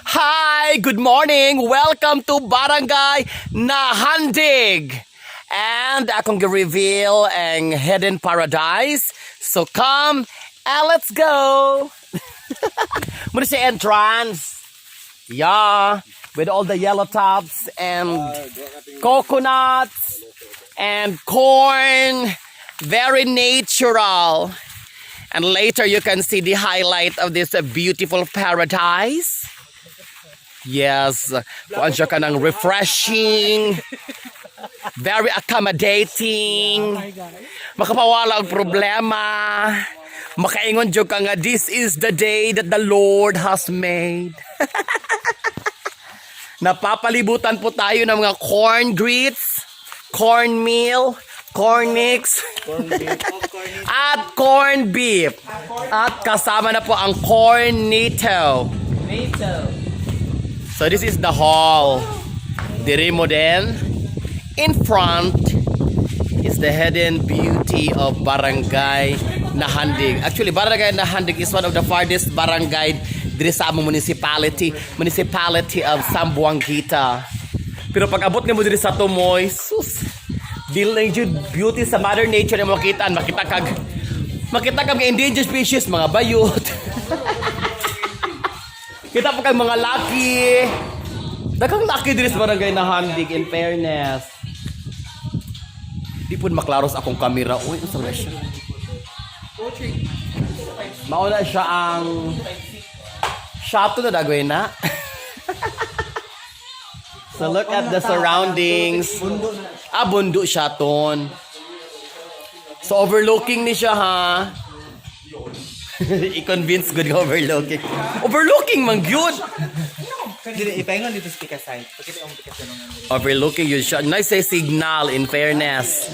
Hi, good morning. Welcome to Barangay Nahandig. And akong reveal ang hidden paradise. So come and let's go. Muna sa entrance. Yeah, with all the yellow tops and coconuts and corn. Very natural. And later you can see the highlight of this beautiful paradise. Yes, kuan siya kanang refreshing, very accommodating, makapawala ang problema, makaingon jud ka nga, "This is the day that the Lord has made." Napapalibutan po tayo ng mga corn grits, corn meal, corn mix, at corn beef. At kasama na po ang cornito. So this is the hall. Diri mo din. In front is the hidden beauty of Barangay Nahandig. Actually, Barangay Nahandig is one of the farthest barangay diri sa among municipality of Zamboanguita. Pero pag abot nimo diri sa Tumoy, sus, dili lang jud beauty sa Mother Nature na makita, makita kag mga endangered species, mga bayot. Kita pa kag mga laki. Daghang laki diri sa Barangay Nahandig, in fairness. Di po maklaro sa akong kamera. Uy, unsa na siya? Mauna siya ang shop to na dagway na. So look at the surroundings. Ah, bundo siya ton. So overlooking ni siya, ha. I-convince good nga overlooking. Overlooking man gyud. Dili ipaingon dito sa pika side. Pagkita ang pika side. Overlooking yun siya. Nice say signal, in fairness.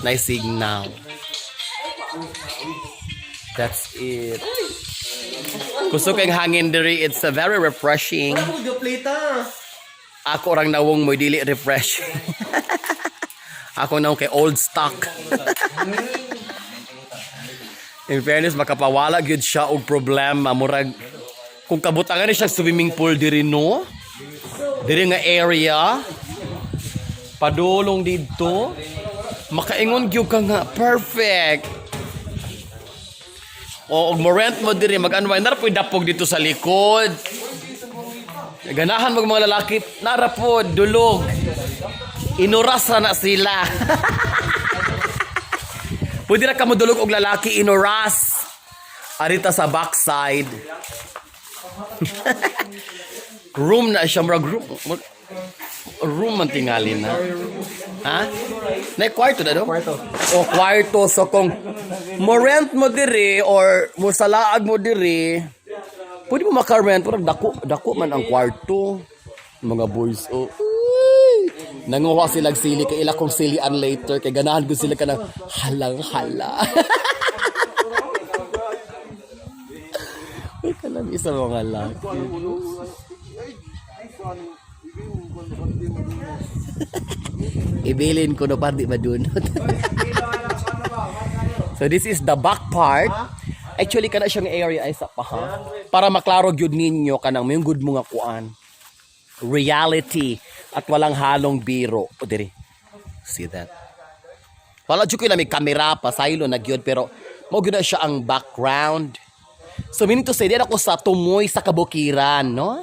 Nice signal. That's it. Kusog ang hangin diri. It's a very refreshing. Plita. Ako rang nawong mo dili refresh. Ako nawong kay old stock. In fairness, makapawala gyud siya og problema. Murag kung kabutangan ni siya swimming pool diri, no? Diri nga area. Padulong didto. Makaingon gyud ka nga perfect. O og mo rent mo diri, mag-unwind nara po'y dapog dito sa likod. Ganahan mag mga lalaki, nara po, dulog. Inuras ra na sila. Pwede na ka mo dulog og lalaki inuras. Arita sa backside. Room na siya, murag room. Room man tingali na. Ha? Na kwarto na do? Kwarto. O kwarto, so kung mo rent mo diri or mo salaag mo diri, pwede mo maka-rent, parang dako dako man ang kwarto. Mga boys, oh. Uy! Nanguha sila sili kay ila kong silian later kay ganahan ko sila kanang halang-hala. Uy, kalam isa mga laki. Ibilin ko no par di madunot. So this is the back part. Actually, kana siyang area ay sa pa, ha. Para maklaro gyud ninyo kanang may good mo nga kuan. Reality at walang halong biro. O diri. See that? Wala jud ko may kamera pa saylo na gyud, pero mao gyud na siya ang background. So meaning to say, di ako sa tumoy sa kabukiran, no?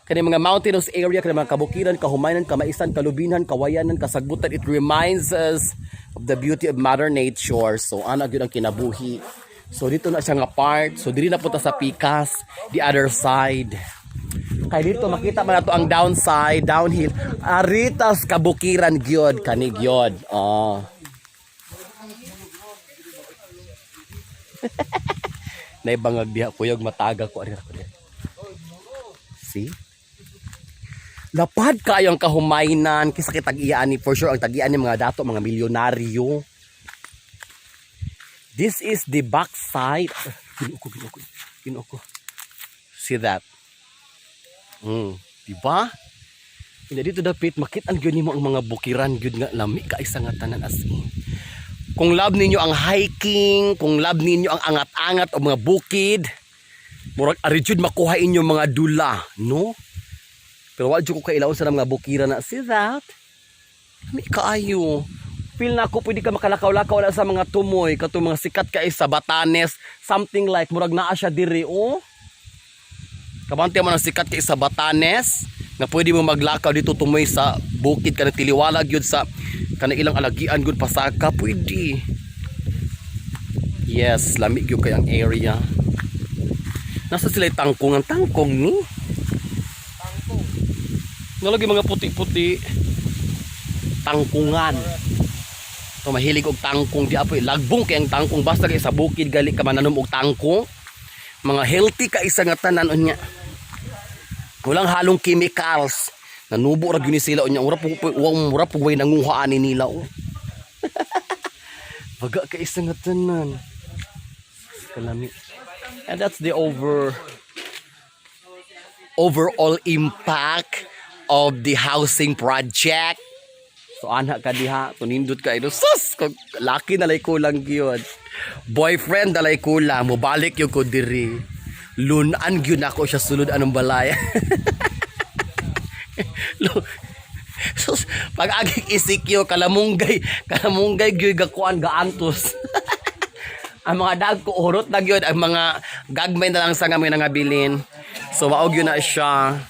Kani mga mountainous area, kani mga kabukiran, kahumayanan, kamaisan, kalubinan, kawayanan, kasagbutan, it reminds us of the beauty of Mother Nature. So ana gyud ang kinabuhi. So dito na siya nga part. So diri na punta sa pikas, the other side. Kay dito makita man nato ang downside, downhill. Aritas kabukiran gyud kani gyud. Oh. Naibangag diha kuyog mataga ko ari ko diha. See? Lapad kayo ang kahumaynan kaysa kay tag-iyaan ni, for sure ang tag-iyaan ni mga dato mga milyonaryo. This is the backside. Ginoo ko, ginoo ko, ginoo ko. See that? Diba? Hindi dito dapit makit-an gyud nimo ang mga bukiran gyud nga lami kay sa nga tanan, as in. Kung love ninyo ang hiking, kung love ninyo ang angat-angat o mga bukid, Murag ari jud makuha inyong mga dula, no? Pero wa jud ko kailaon sa mga bukira na. See that? Lami kaayo. Feel na ako pwede ka makalakaw-lakaw na sa mga tumoy katong mga sikat kay sa Batanes, something like murag naa siya diri, oh. Kabante mo ng sikat kay sa Batanes nga pwede mo maglakaw dito tumoy sa bukid kanang tiliwalag yun sa kanang ilang alagian gud pasaka pwede. Yes, lami gyud kay ang area. Nasa sila tangkong ang tangkong ni. Nalagi mga puti-puti. Tangkungan. To mahilig og tangkong di apoy lagbong kay ang tangkong basta kay sa bukid gali ka mananom og tangkong. Mga healthy ka isa nga tanan unya. Walang halong chemicals. Nanubo ra gyud ni sila unya. Mura po mura po way nanguha ani nila oh. Baga ka isa nga tanan. Kalami. And that's the overall impact of the housing project. So ana ka diha, tunindot ka ino. Sus, kung laki na lay kulang gyud. Boyfriend na lay kulang, mobalik gyud ko diri. Lunan gyud nako siya sulod anong balay. Sus, pag aging isikyo kalamunggay, kalamunggay gyud gakuan gaantos. Ang mga dagko urot na gyud, ang mga gagmay na lang sa nga may nangabilin. So mao gyud na siya.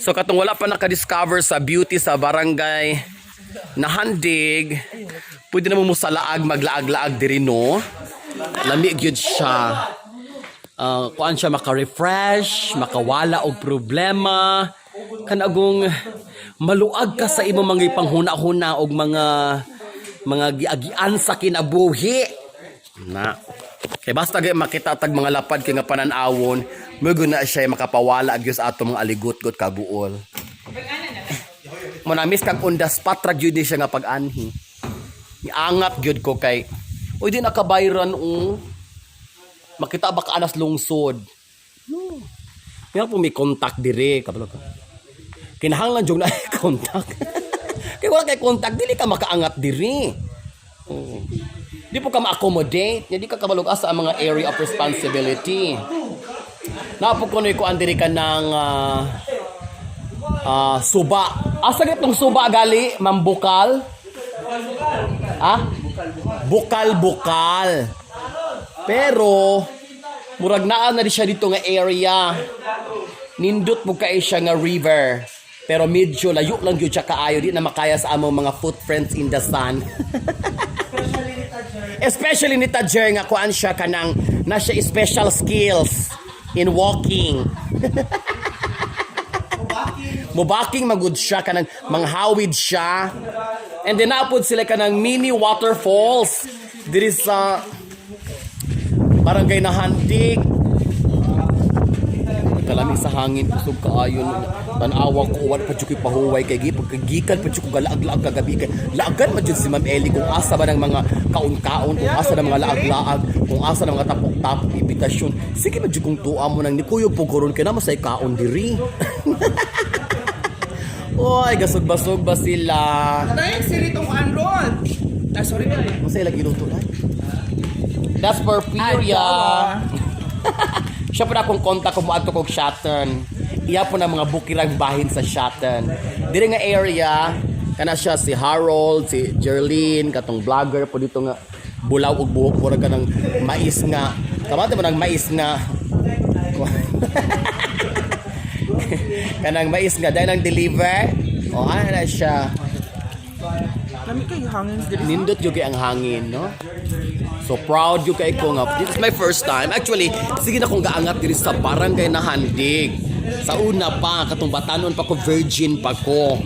So katong wala pa naka-discover sa beauty sa barangay Nahandig, pwede na mo sa laag maglaag-laag diri, no. Lami gyud siya. Kuan siya maka-refresh, makawala og problema, kanagong maluag ka sa imong mga panghuna-huna og mga giagian sa kinabuhi. Na. Kay basta gay makita tag mga lapad kay nga panan-awon, mo na siya makapawala gyud sa atong mga aligot-got kabuol. Mo na miss kag on the spot ra gyud ni siya nga pag-anhi. Niangap gyud ko kay uy di nakabayran oh. Makita ba ka anas lungsod? No. Kaya po may contact dire kabalo ka. Kinahanglan jud na contact. Kay wala kay contact dili ka makaangat diri. Oo. Di po ka ma-accommodate, di ka kabalog asa ang mga area of responsibility. Napo ko ko diri ka ng suba. Asa gitong suba gali, Mambukal? Ah? Bukal-bukal. Pero murag naa na di siya dito nga area. Nindot mo kay siya nga river. Pero medyo layo lang gyud siya kaayo, di na makaya sa among mga footprints in the sun. Especially ni Tajer nga kuan siya kanang na siya special skills in walking. Mubaking magud siya kanang manghawid siya. And then naapod sila kanang mini waterfalls diri sa barangay Nahandig. Kalami sa hangin, kusog kaayo. Tan-awa ko, wala pa jud ko'y pahuway kay gi pagkagikan pa jud ko galaag-laag kagabi kay laagan man jud si Ma'am Ellie kung asa ba ng mga kaon-kaon, kung asa ng mga laag-laag, kung asa ng mga tapok-tapok imbitasyon. Sige man jud kung tuwa mo nang nikuyog po karon kay naman say kaon diri. Oy, gasug-basog ba sila? Dahil si Ritong Anron. Ah, sorry na. Masaya lagi luto na. That's Porphyria. Siya po na akong kontak kung moadto kog Shatten. Iya po na mga bukirang bahin sa Shatten. Diri nga area, kana siya si Harold, si Jerlene, katong vlogger po dito nga bulaw og buhok murag ka ng mais nga. Kamate mo ng mais nga. Kanang mais nga dahil ang deliver. O ano na siya. Lami kayo hangin diri. Nindot yung kay ang hangin, no? So proud yung kay ko nga. This is my first time. Actually, sige na kong gaangat diri sa barangay na Handig. Sa una pa, katong batanon pa ko, virgin pa ko.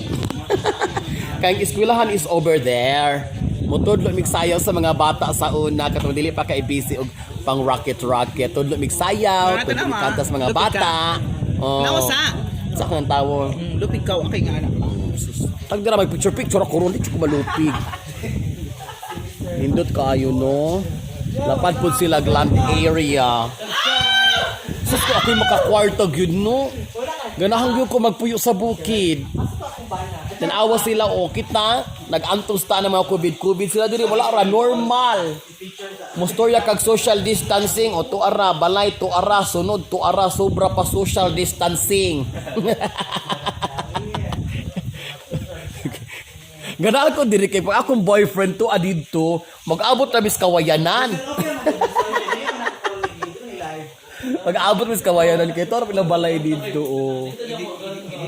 Kaya ang eskwelahan is over there. Mutudlo mig sayaw sa mga bata sa una katong dili pa kay busy og pang rocket rocket. Tudlo mig sayaw, Mga tudlo mig tanawa, kanta sa mga lupit ka. bata. Oh. Nausa. Sa akong tawo. Lupig ka kay nga anak. Tagdara mag picture picture ako ron di ko malupig. Nindot kaayo no. Lapad pud sila land area. Sus ko ako'y makakwarta gyud no. Ganahan gyud ko magpuyo sa bukid. Tanawa sila o kita nag-antos ta ng mga COVID COVID sila diri wala ra normal. Mustorya kag social distancing o tuara balay, tuara sunod, tuara sobra pa social distancing. Ganaan ko diri kay pag akong boyfriend to adidto, mag-abot na mis kawayanan. Mag-abot mis kawayanan kay to pila balay didto oh.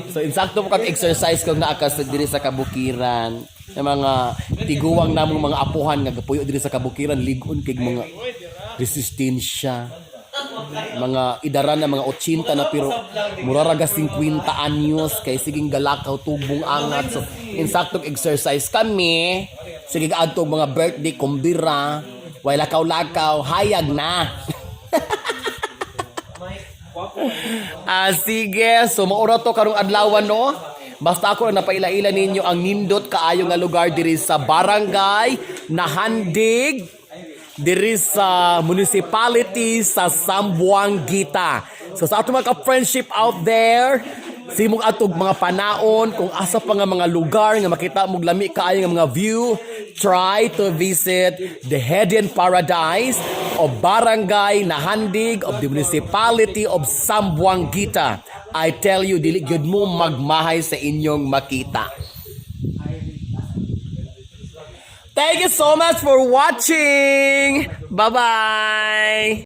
So insakto mo kag exercise kung naa ka sa diri sa kabukiran. Yung mga tiguwang namong mga apuhan nga gapuyo diri sa kabukiran, ligon kay mga resistensya. Mga idaran na mga 80 na pero mura ra ga 50 anyos kay siging galakaw, tubong angat. So insaktong exercise kami. Sige adto mga birthday kumbira, way lakaw-lakaw, hayag na. Ah, sige. So, maura to karong adlaw, no? Basta ako lang napaila-ila ninyo ang nindot kaayo nga lugar diri sa Barangay Nahandig, diri sa municipality sa Zamboanguita. So sa atong mga ka-friendship out there, simong atog mga panaon kung asa pa nga mga lugar nga makita mo lami kaayo nga mga view, try to visit the Hidden Paradise of Barangay Nahandig of the municipality of Zamboanguita. I tell you, dili gyud mo magmahay sa inyong makita. Thank you so much for watching. Bye-bye.